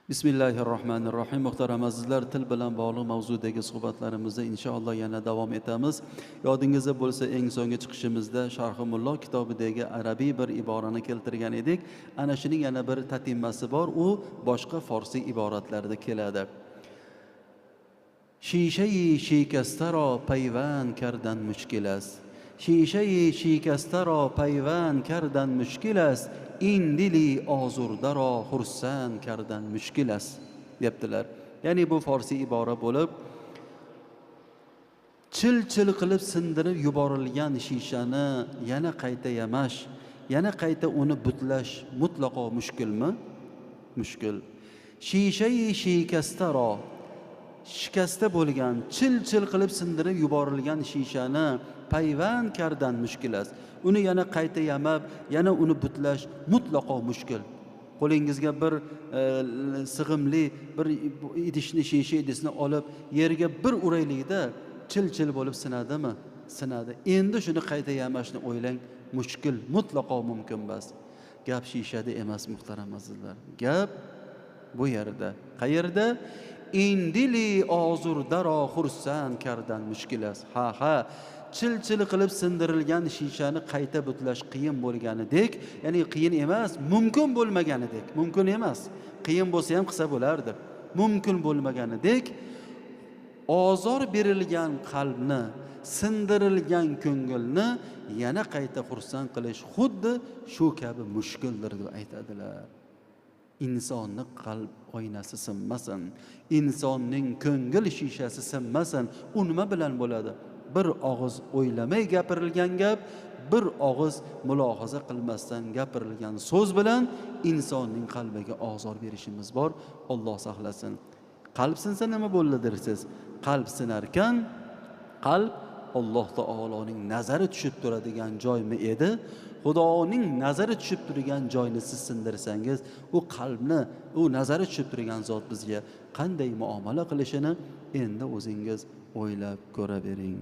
Bismillahirrohmanirrohim. Muhtaram azizlar, til bilan bog'liq mavzudagi suhbatlarimizda inshaalloh yana davom etamiz. Yodingizda bo'lsa, eng so'nggi chiqishimizda Sharh Mullo kitobidagi arabiy bir iborani keltirgan edik. Ana shuning yana bir tatimmasi bor, u boshqa forsiy iboratlarda keladi. Shishayi shikastaro payvand kardan mushkil ast. Shishayi shikastaro payvand kardan mushkil ast. Indili ozurdaro xursand kardan mushkil ast, debdilar. Ya'ni bu forsiy ibora bo'lib, chil-chil qilib sindirib yuborilgan shishani yana qayta yamash, yana qayta uni butlash mutlaqo mushkulmi? Mushkul. Shishayi shikastaro, shikasta bo'lgan, chil-chil qilib sindirib yuborilgan shishani payvand kardan mushkil ast. Uni yana qayta yamab, yana uni butlash mutlaqo mushkul. Qo'lingizga bir sig'imli bir idishni, shisha idishni olib yerga bir uraylikda chil-chil bo'lib sinadimi? Sinadi. Endi shuni qayta yamashni o'ylang, mushkul, mutlaqo mumkin emas. Gap shishada emas, muhtaram azizlar. Gap bu yerda. Qayerda? Indili ozurdaro xursand kardan mushkil ast. Ha, ha. Chil-chil qilib sindirilgan shishani qayta butlash qiyin bo'lganidek, ya'ni qiyin emas, mumkin bo'lmaganidek, mumkin emas. Qiyin bo'lsa ham qilsa bo'lardi. Mumkin bo'lmaganidek, ozor berilgan qalbni, sindirilgan ko'ngilni yana qayta xursand qilish xuddi shu kabi mushkuldir deb aytadilar. Insonni qalb oynasi sinmasin, insonning ko'ngil shishasi sinmasin. U nima bilan bo'ladi? Bir og'iz o'ylamay gapirilgan gap, bir og'iz mulohaza qilmasdan gapirilgan so'z bilan insonning qalbiga ozor berishimiz bor. Alloh saqlasin. Qalb sinsa nima bo'ldi dersiz? Qalb sinarkan, qalb Alloh taoloning nazari tushib turadigan joymi edi? Xudoning nazari tushib turgan joyni siz sindirsangiz, u qalbni, u nazari tushib turgan zot bizga qanday muomala qilishini endi o'zingiz o'ylab ko'ravering.